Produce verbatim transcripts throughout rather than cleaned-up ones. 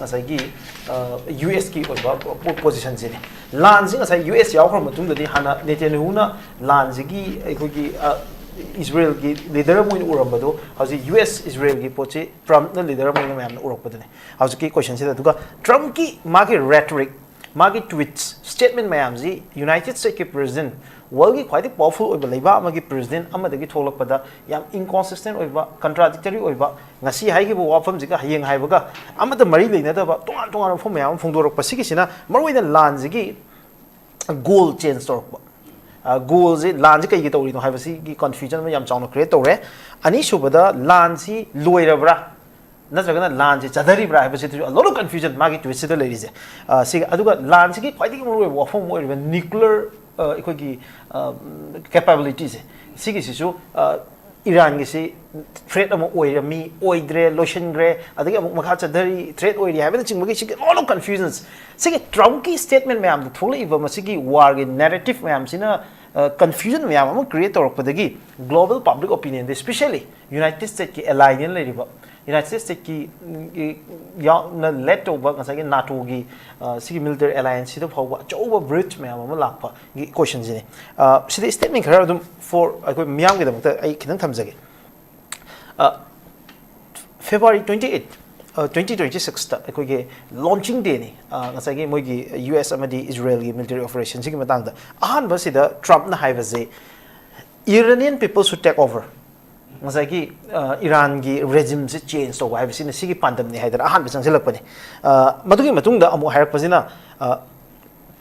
ꯉꯁꯥꯏꯒꯤ ꯌꯨ ꯑꯦꯁꯀꯤ ꯑꯣꯏꯕ ꯄꯣꯖꯤꯁꯟꯁꯤꯅꯤ꯫ ꯂꯥꯟꯁꯤ ꯉꯁꯥꯏ ꯌꯨ ꯑꯦꯁ ꯌꯥꯎꯈ꯭ꯔ ꯃꯇꯨꯡꯗꯗꯤ ꯍꯥꯟꯅ ꯅꯦꯇꯦꯅꯍꯨꯅ ꯂꯥꯟꯁꯤꯒꯤ ꯑꯩꯈꯣꯏꯒꯤ ꯏꯁꯔꯦꯜꯒꯤ ꯂꯤꯗꯔ ꯑꯃ ꯑꯣꯏꯅ ꯎꯔꯝꯕꯗꯣ ꯍꯧꯖꯤꯛ ꯌꯨ ꯑꯦꯁ ꯏꯁꯔꯦꯜꯒꯤ ꯄꯣꯠꯁꯤ ꯇ꯭ꯔꯝꯞꯅ ꯂꯤꯗꯔ ꯑꯃ ꯑꯣꯏꯅ ꯃꯌꯥꯝꯅ ꯎꯔꯛꯄꯗꯨꯅꯤ ꯍꯧꯖꯤꯛꯀꯤ ꯀꯣꯏꯁꯟꯁꯤꯗ꯫ ꯑꯗꯨꯒ ꯇ꯭ꯔꯝꯞꯀꯤ ꯃꯥꯒꯤ ꯔꯦꯇꯣꯔꯤꯛ, ꯃꯥꯒꯤ ꯇ꯭ꯋꯤꯠꯁ, ꯁ꯭ꯇꯦꯠꯃꯦꯟ ꯃꯌꯥꯝꯁꯤ ꯌꯨꯅꯥꯏꯇꯦꯠ ꯁ꯭ꯇꯦꯠꯀꯤ ꯄ꯭ꯔꯦꯁꯤꯗꯦꯟ, ꯋꯥꯔꯜꯒꯤ ꯈ꯭ꯋꯥꯏꯗꯒꯤ ꯄꯥꯋꯔꯐꯨꯜ ꯑꯣꯏꯕ ꯂꯩꯕꯥꯛ ꯑꯃꯒꯤ ꯄ꯭ꯔꯦꯁꯤꯗꯦꯟ ꯑꯃꯗꯒꯤ ꯊꯣꯛꯂꯛꯄꯗ ꯌꯥꯝ ꯏꯟꯀꯣꯟꯁꯤꯁꯇꯦꯟ ꯑꯣꯏꯕ, ꯀꯟꯇ꯭ꯔꯥꯗꯤꯛꯇꯔꯤ ꯑꯣꯏꯕ, ꯉꯁꯤ ꯍꯥꯏꯈꯤꯕ ꯋꯥꯐꯝꯁꯤꯒ ꯍꯌꯦꯡ ꯍꯥꯏꯕꯒ ꯑꯃꯠꯇ ꯃꯔꯤ ꯂꯩꯅꯗꯕ ꯇꯣꯉꯥꯟ ꯇꯣꯉꯥꯟꯕ ꯋꯥꯐꯝ ꯃꯌꯥꯝ ꯑꯃ ꯐꯣꯡꯗꯣꯔꯛꯄ, ꯁꯤꯒꯤꯁꯤꯅ ꯃꯔꯨꯑꯣꯏꯅ ꯂꯥꯟꯁꯤꯒꯤ ꯒꯣꯜ ꯆꯦꯟꯖ ꯇꯧꯔꯛꯄ꯫ ꯒꯣꯜꯁꯤ, ꯂꯥꯟꯁꯤ ꯀꯩꯒꯤ ꯇꯧꯔꯤꯅꯣ ꯍꯥꯏꯕꯁꯤꯒꯤ ꯀꯟꯐ꯭ꯌꯨꯖꯟ ꯑꯃ ꯌꯥꯝ ꯆꯥꯎꯅ ꯀ꯭ꯔꯤꯌꯦꯠ ꯇꯧꯔꯦ꯫ ꯑꯅꯤꯁꯨꯕꯗ, ꯂꯥꯟꯁꯤ ꯂꯣꯏꯔꯕ꯭ꯔꯥ ꯅꯠꯇ꯭ꯔꯒꯅ ꯂꯥꯟꯁꯤ ꯆꯠꯊꯔꯤꯕ꯭ꯔꯥ ꯍꯥꯏꯕꯁꯤꯗꯁꯨ a lot of confusion ꯃꯥꯒꯤ ꯇ꯭ꯋꯤꯠꯁꯤꯗ ꯂꯩꯔꯤꯁꯦ꯫ ꯑ, ꯁꯤꯒ, ꯑꯗꯨꯒ ꯂꯥꯟꯁꯤꯒꯤ ꯈ꯭ꯋꯥꯏꯗꯒꯤ ꯃꯔꯨꯑꯣꯏꯕ ꯋꯥꯐꯝ ꯑꯃ ꯑꯣꯏꯔꯤꯕ ꯅ꯭ꯌꯨꯀ꯭ꯂꯤꯌꯔ, ꯑ, ꯑꯩꯈꯣꯏꯒꯤ, ꯑ, ꯀꯦꯄꯦꯕꯤꯂꯤꯇꯤꯁꯦ, ꯁꯤꯒꯤꯁꯤꯁꯨ, ꯑ, ꯏꯔꯥꯟꯒꯤꯁꯤ ꯊ꯭ꯔꯦꯠ ꯑꯃ ꯑꯣꯏꯔꯝꯃꯤ, ꯑꯣꯏꯗ꯭ꯔꯦ, ꯂꯣꯏꯁꯤꯟꯈ꯭ꯔꯦ, ꯑꯗꯒꯤ ꯑꯃꯨꯛ ꯃꯈꯥ ꯆꯠꯊꯔꯤ, ꯊ꯭ꯔꯦꯠ ꯑꯣꯏꯔꯤ ꯍꯥꯏꯕꯅꯆꯤꯡꯕꯒꯤ ꯁꯤꯒꯤ a lot of confusions꯫ ꯁꯤꯒꯤ ꯇ꯭ꯔꯝꯞꯀꯤ ꯁ꯭ꯇꯦꯠꯃꯦꯟ ꯃꯌꯥꯝꯗ ꯊꯣꯛꯂꯛꯏꯕ ꯃꯁꯤꯒꯤ ꯋꯥꯔꯒꯤ ꯅꯦꯔꯦꯇꯤꯞ ꯃꯌꯥꯝꯁꯤꯅ, ꯑ, ꯀꯟꯐ꯭ꯌꯨꯖꯟ ꯃꯌꯥꯝ ꯑꯃ ꯀ꯭ꯔꯤꯌꯦꯠ ꯇꯧꯔꯛꯄꯗꯒꯤ global public opinionꯗ, especially ꯌꯨꯅꯥꯏꯇꯦꯠ ꯁ꯭ꯇꯦꯠꯀꯤ ꯑꯦꯂꯥꯏꯅꯦꯟ ꯂꯩꯔꯤꯕ, ꯌꯨꯅꯥꯏꯇꯦꯠ ꯁ꯭ꯇꯦꯠꯀꯤ, ꯎꯝ, ꯒꯤ ꯌꯥꯎꯅ ꯂꯦꯗ ꯇꯧꯕ ꯉꯁꯥꯏꯒꯤ ꯅꯥꯇꯣꯒꯤ, ꯑ, ꯁꯤꯒꯤ ꯃꯤꯂꯤꯇꯔꯤ ꯑꯦꯂꯥꯏꯟꯁꯁꯤꯗ ꯐꯥꯎꯕ ꯑꯆꯧꯕ ꯕ꯭ꯔꯤꯆ ꯃꯌꯥꯝ ꯑꯃ ꯂꯥꯛꯄꯒꯤ ꯀꯣꯏꯁꯟꯁꯤꯅꯤ꯫ ꯑ, ꯁꯤꯗ ꯁ꯭ꯇꯦꯠꯃꯦꯟ ꯈꯔ ꯑꯗꯨꯝ for ꯑꯩꯈꯣꯏ ꯃꯤꯌꯥꯝꯒꯤꯗꯃꯛꯇ ꯑꯩ ꯈꯤꯇꯪ ꯊꯝꯖꯒꯦ꯫ ꯑ, February twenty eight, ꯑ, twenty twenty sixꯇ ꯑꯩꯈꯣꯏꯒꯤ launching dayꯅꯤ꯫ ꯑ, ꯉꯁꯥꯏꯒꯤ ꯃꯣꯏꯒꯤ ꯌꯨ ꯑꯦꯁ ꯑꯃꯗꯤ ꯏꯁꯔꯦꯜꯒꯤ ꯃꯤꯂꯤꯇꯔꯤ ꯑꯣꯄꯔꯦꯁꯟꯁꯤꯒꯤ ꯃꯇꯥꯡꯗ ꯑꯍꯥꯟꯕꯁꯤꯗ ꯇ꯭ꯔꯝꯞꯅ ꯍꯥꯏꯕꯁꯦ, "Iranian people should take over"꯫ ꯉꯁꯥꯏꯒꯤ, ꯑ, ꯏꯔꯥꯟꯒꯤ ꯔꯦꯖꯤꯝꯁꯦ ꯆꯦꯟꯖ ꯇꯧꯕ ꯍꯥꯏꯕꯁꯤꯅ ꯁꯤꯒꯤ ꯄꯥꯟꯗꯝꯅꯤ ꯍꯥꯏꯗꯅ ꯑꯍꯥꯟꯕ ꯆꯪꯁꯤꯜꯂꯛꯄꯅꯤ꯫ ꯑ, ꯃꯗꯨꯒꯤ ꯃꯇꯨꯡꯗ ꯑꯃꯨꯛ ꯍꯥꯏꯔꯛꯄꯁꯤꯅ, ꯑ,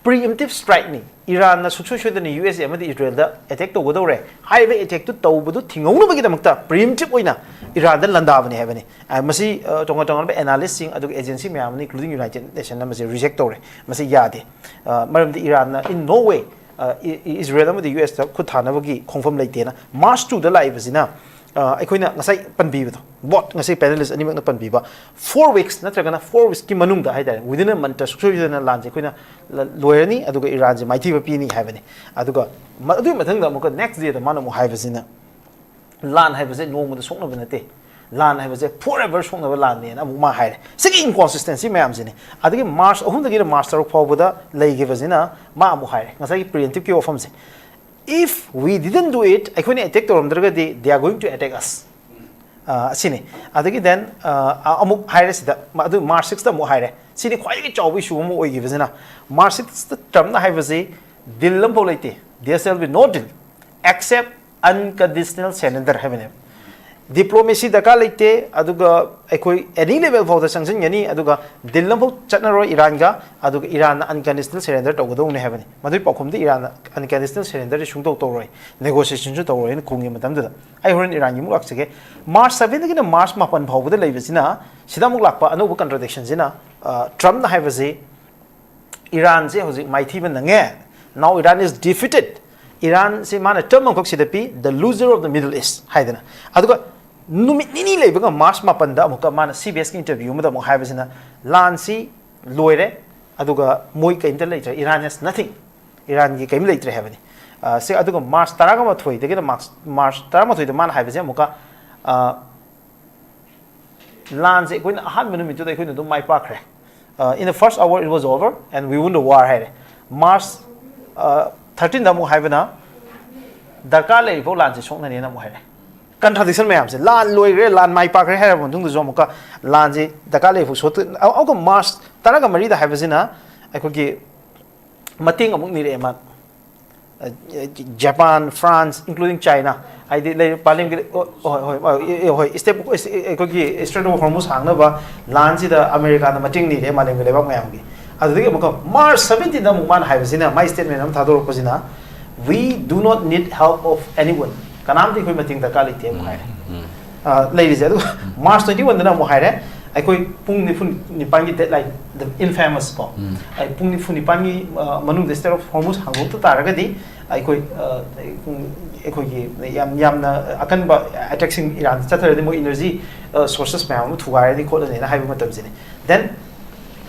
"Preemptive strikeꯅꯤ, ꯏꯔꯥꯟꯅ ꯁꯨꯡꯁꯣꯏ ꯁꯣꯏꯗꯅ ꯌꯨ ꯑꯦꯁ ꯑꯦ ꯑꯃꯗꯤ ꯏꯁꯔꯦꯜꯗ ꯑꯦꯇꯦꯛ ꯇꯧꯒꯗꯧꯔꯦ, ꯍꯥꯏꯔꯤꯕ ꯑꯦꯇꯦꯛꯇꯨ ꯇꯧꯕꯗꯨ ꯊꯤꯡꯍꯧꯅꯕꯒꯤꯗꯃꯛꯇ preemptive ꯑꯣꯏꯅ ꯏꯔꯥꯟꯗ ꯂꯥꯟꯗꯥꯕꯅꯤ" ꯍꯥꯏꯕꯅꯤ꯫ ꯑ, ꯃꯁꯤ, ꯑ, ꯇꯣꯉꯥꯟ ꯇꯣꯉꯥꯟꯕ ꯑꯦꯅꯥꯂꯤꯁꯁꯤꯡ ꯑꯗꯨꯒ ꯑꯦꯖꯦꯟꯁꯤ ꯃꯌꯥꯝ ꯑꯃꯅ, including United Nation, ꯑꯃꯁꯦ ꯔꯤꯖꯦꯛ ꯇꯧꯔꯦ, ꯃꯁꯤ ꯌꯥꯗꯦ꯫ ꯑ, ꯃꯔꯝꯗꯤ ꯏꯔꯥꯟꯅ in no way, ꯑ, ꯏ-, ꯏ-, ꯏꯁꯔꯦꯜ ꯑꯃꯗꯤ ꯌꯨ ꯑꯦꯁꯇ ꯈꯨꯠ ꯊꯥꯅꯕꯒꯤ ꯈꯣꯡꯐꯝ ꯂꯩꯇꯦꯅ꯫ ꯃꯥꯔꯆ ꯇꯨꯗ ꯂꯥꯛꯏꯕꯁꯤꯅ, ꯑ, ꯑꯩꯈꯣꯏꯅ ꯉꯁꯥꯏ ꯄꯟꯕꯤꯕꯗꯣ, ꯕꯣꯠ ꯉꯁꯤ ꯄꯦꯅꯦꯂꯤꯁ ꯑꯅꯤꯃꯛꯅ ꯄꯟꯕꯤꯕ, four weeks ꯅꯠꯇ꯭ꯔꯒꯅ four weeksꯀꯤ ꯃꯅꯨꯡꯗ ꯍꯥꯏꯇꯥꯔꯦ, within a month ꯁꯨꯡꯁꯣꯏ ꯁꯣꯏꯗꯅ ꯂꯥꯟꯁꯦ ꯑꯩꯈꯣꯏꯅ ꯂ-, ꯂꯣꯏꯔꯅꯤ, ꯑꯗꯨꯒ ꯏꯔꯥꯟꯁꯦ ꯃꯥꯏꯊꯤꯕ ꯄꯤꯅꯤ ꯍꯥꯏꯕꯅꯤ꯫ ꯑꯗꯨꯒ ꯃ-, ꯑꯗꯨꯒꯤ ꯃꯊꯪꯗ ꯑꯃꯨꯛꯀ next dayꯗ ꯃꯥꯅ ꯑꯃꯨꯛ ꯍꯥꯏꯕꯁꯤꯅ, "ꯂꯥꯟ ꯍꯥꯏꯕꯁꯦ ꯅꯣꯡꯃꯗ ꯁꯣꯛꯅꯕ ꯅꯠꯇꯦ, ꯂꯥꯟ ꯍꯥꯏꯕꯁꯦ forever ꯁꯣꯛꯅꯕ ꯂꯥꯟꯅꯦꯅ ꯑꯃꯨꯛ ꯃꯥ ꯍꯥꯏꯔꯦ꯫ ꯁꯤꯒꯤ inconsistency ꯃꯌꯥꯝꯁꯤꯅꯤ꯫ ꯑꯗꯒꯤ ꯃꯥꯔꯆ ꯑꯍꯨꯝꯗꯒꯤꯅ ꯃꯥꯔꯆ ꯇꯔꯨꯛ ꯐꯥꯎꯕꯗ ꯂꯩꯈꯤꯕꯁꯤꯅ ꯃꯥ ꯑꯃꯨꯛ ꯍꯥꯏꯔꯦ, ꯉꯁꯥꯏꯒꯤ preemptiveꯀꯤ ꯋꯥꯐꯝꯁꯦ, "If we didn't do it, ꯑꯩꯈꯣꯏꯅ attack ꯇꯧꯔꯝꯗ꯭ꯔꯒꯗꯤ they are going to attack us." ꯑ, ꯑꯁꯤꯅꯤ꯫ ꯑꯗꯒꯤ then, ꯑ, ꯑꯃꯨꯛ ꯍꯥꯏꯔꯦ ꯁꯤꯗ, ꯃ-, ꯑꯗꯨ ꯃꯥꯔꯆ sixꯇ ꯑꯃꯨꯛ ꯍꯥꯏꯔꯦ꯫ ꯁꯤꯅꯤ ꯈ꯭ꯋꯥꯏꯗꯒꯤ ꯆꯥꯎꯕ issue ꯑꯃ ꯑꯣꯏꯈꯤꯕꯁꯤꯅ, ꯃꯥꯔꯆ sixꯇ ꯇ꯭ꯔꯝꯞꯅ ꯍꯥꯏꯕꯁꯤ deal ꯑꯃꯐꯥꯎ ꯂꯩꯇꯦ, "There shall be no deal except unconditional surrender" ꯍꯥꯏꯕꯅꯦꯕ꯫ Diplomacy ꯗꯔꯀꯥꯔ ꯂꯩꯇꯦ, ꯑꯗꯨꯒ ꯑꯩꯈꯣꯏ any level ꯐꯥꯎꯗ ꯆꯪꯁꯤꯟꯒꯅꯤ, ꯑꯗꯨꯒ deal ꯑꯃꯐꯥꯎ ꯆꯠꯅꯔꯣꯏ ꯏꯔꯥꯟꯒ, ꯑꯗꯨꯒ ꯏꯔꯥꯟꯅ unconditional surrender ꯇꯧꯒꯗꯧꯕꯅꯤ ꯍꯥꯏꯕꯅꯤ꯫ ꯃꯗꯨꯒꯤ ꯄꯥꯎꯈꯨꯝꯗꯤ ꯏꯔꯥꯟꯅ unconditional surrenderꯗꯤ ꯁꯨꯡꯇꯧ ꯇꯧꯔꯣꯏ, negotiationꯁꯨ ꯇꯧꯔꯣꯏꯅ ꯈꯨꯝꯈꯤ ꯃꯇꯝꯗꯨꯗ꯫ ꯑꯩ ꯍꯣꯔꯦꯟ ꯏꯔꯥꯟꯒꯤ ꯑꯃꯨꯛ ꯂꯥꯛꯆꯒꯦ꯫ ꯃꯥꯔꯆ sevenꯗꯒꯤꯅ ꯃꯥꯔꯆ ꯃꯥꯄꯟ ꯐꯥꯎꯕꯗ ꯂꯩꯕꯁꯤꯅ, ꯁꯤꯗ ꯑꯃꯨꯛ ꯂꯥꯛꯄ ꯑꯅꯧꯕ contradictionꯁꯤꯅ, ꯑ, ꯇ꯭ꯔꯝꯞꯅ ꯍꯥꯏꯕꯁꯤ ꯏꯔꯥꯟꯁꯦ ꯍꯧꯖꯤꯛ ꯃꯥꯏꯊꯤꯕ ꯅꯪꯉꯦ, "Now Iran is defeated." ꯏꯔꯥꯟꯁꯦ ꯃꯥꯅ term ꯑꯃꯈꯛ ꯁꯤꯗ ꯄꯤ, "The loser of the Middle East" ꯍꯥꯏꯗꯅ꯫ ꯑꯗꯨꯒ ꯅꯨꯃꯤꯠ ꯅꯤꯅꯤ ꯂꯩꯕꯒ ꯃꯥꯔꯆ ꯃꯥꯄꯟꯗ ꯑꯃꯨꯛꯀ ꯃꯥꯅ CBSꯀꯤ interview ꯑꯃꯗ ꯑꯃꯨꯛ ꯍꯥꯏꯕꯁꯤꯅ, "ꯂꯥꯟꯁꯤ ꯂꯣꯏꯔꯦ, ꯑꯗꯨꯒ ꯃꯣꯏ ꯀꯔꯤꯝꯇ ꯂꯩꯇ꯭ꯔꯦ, Iran has nothing, ꯏꯔꯥꯟꯒꯤ ꯀꯔꯤꯝ ꯂꯩꯇ꯭ꯔꯦ" ꯍꯥꯏꯕꯅꯤ꯫ ꯑ, ꯁꯤ, ꯑꯗꯨꯒ ꯃꯥꯔꯆ ꯇꯔꯥꯃꯥꯊꯣꯏꯗꯒꯤꯅ ꯃꯥꯔꯆ, ꯃꯥꯔꯆ ꯇꯔꯥꯃꯥꯊꯣꯏꯗ ꯃꯥꯅ ꯍꯥꯏꯕꯁꯦ ꯑꯃꯨꯛꯀ, ꯑ, ꯂꯥꯟꯁꯦ ꯑꯩꯈꯣꯏꯅ ꯑꯍꯥꯟꯕ ꯅꯨꯃꯤꯠꯇꯨꯗ ꯑꯩꯈꯣꯏꯅ ꯑꯗꯨꯝ ꯃꯥꯏ ꯄꯥꯛꯈ꯭ꯔꯦ꯫ Uh, "In the first hour it was over and we won the war" ꯍꯥꯏꯔꯦ꯫ ꯃꯥꯔꯆ, ꯑ, thirteenꯗ ꯑꯃꯨꯛ ꯍꯥꯏꯕꯅ, "ꯗꯔꯀꯥꯔ ꯂꯩꯔꯤꯐꯥꯎ ꯂꯥꯟꯁꯦ ꯁꯣꯛꯅꯅꯦꯅ" ꯑꯃꯨꯛ ꯍꯥꯏꯔꯦ꯫ Contradiction ꯃꯌꯥꯝꯁꯦ, ꯂꯥꯟ ꯂꯣꯏꯈ꯭ꯔꯦ, ꯂꯥꯟ ꯃꯥꯏ ꯄꯥꯛꯈ꯭ꯔꯦ ꯍꯥꯏꯔꯕ ꯃꯇꯨꯡꯗꯁꯨ ꯑꯃꯨꯛꯀ ꯂꯥꯟꯁꯦ ꯗꯔꯀꯥꯔ ꯂꯩꯔꯤꯐꯥꯎ ꯁꯣꯛꯇ-, ꯑ-, ꯑꯃꯨꯛꯀ ꯃꯥꯔꯆ ꯇꯔꯥꯒ ꯃꯔꯤꯗ ꯍꯥꯏꯕꯁꯤꯅ ꯑꯩꯈꯣꯏꯒꯤ ꯃꯇꯦꯡ ꯑꯃꯨꯛ ꯅꯤꯔꯛꯑꯦ ꯃꯥ꯫ ꯑ, ꯖꯄꯥꯟ, ꯐ꯭ꯔꯥꯟꯁ, including China, ꯍꯥꯏꯗꯤ ꯂꯩ-, ꯃꯥꯂꯦꯝꯒꯤ, ꯑꯣ, ꯍꯣꯏ, ꯍꯣꯏ, ꯍꯣꯏ, ꯑꯦ, ꯑꯦ, ꯍꯣꯏ, strait, ꯑꯩꯈꯣꯏꯒꯤ Strait of Hormuz ꯍꯥꯡꯅꯕ ꯂꯥꯟꯁꯤꯗ ꯑꯃꯦꯔꯤꯀꯥꯅ ꯃꯇꯦꯡ ꯅꯤꯔꯦ ꯃꯥꯂꯦꯝꯒꯤ ꯂꯩꯕꯥꯛ ꯃꯌꯥꯝꯒꯤ꯫ ꯑꯗꯨꯗꯒꯤ ꯑꯃꯨꯛꯀ ꯃꯥꯔꯆ seventeenꯗ ꯑꯃꯨꯛ ꯃꯥꯅ ꯍꯥꯏꯕꯁꯤꯅ, ꯃꯥꯏ statement ꯑꯃ ꯊꯥꯗꯣꯔꯛꯄꯁꯤꯅ, "We do not need help of anyone." ꯀꯅꯥꯝꯇ ꯑꯩꯈꯣꯏ ꯃꯇꯦꯡ ꯗꯔꯀꯥꯔ ꯂꯩꯇꯦ ꯑꯃꯨꯛ ꯍꯥꯏꯔꯦ꯫ ꯑ, ꯂꯩꯔꯤꯁꯦ꯫ ꯑꯗꯨꯒ ꯃꯥꯔꯆ twenty oneꯗꯅ ꯑꯃꯨꯛ ꯍꯥꯏꯔꯦ, ꯑꯩꯈꯣꯏ ꯄꯨꯡ ꯅꯤꯐꯨ ꯅꯤꯄꯥꯟꯒꯤ deadline, the infamous ꯀꯣ, ꯑꯩ ꯄꯨꯡ ꯅꯤꯐꯨ ꯅꯤꯄꯥꯟꯒꯤ, ꯑ, ꯃꯅꯨꯡꯗ Strait of Hormuz ꯍꯥꯡꯗꯣꯛꯇ ꯇꯥꯔꯒꯗꯤ ꯑꯩꯈꯣꯏ, ꯑ, ꯑꯩꯈꯣꯏꯒꯤ ꯌꯥꯝ, ꯌꯥꯝꯅ ꯑꯀꯟꯕ attackꯁꯤꯡ ꯏꯔꯥꯟꯗ ꯆꯠꯊꯔꯗꯤ ꯃꯣꯏ energy, ꯑ, sources ꯃꯌꯥꯝ ꯑꯃ ꯊꯨꯒꯥꯏꯔꯅꯤ ꯈꯣꯠꯂꯅꯤꯅ ꯍꯥꯏꯕ ꯃꯇꯝꯁꯤꯅꯤ꯫ Then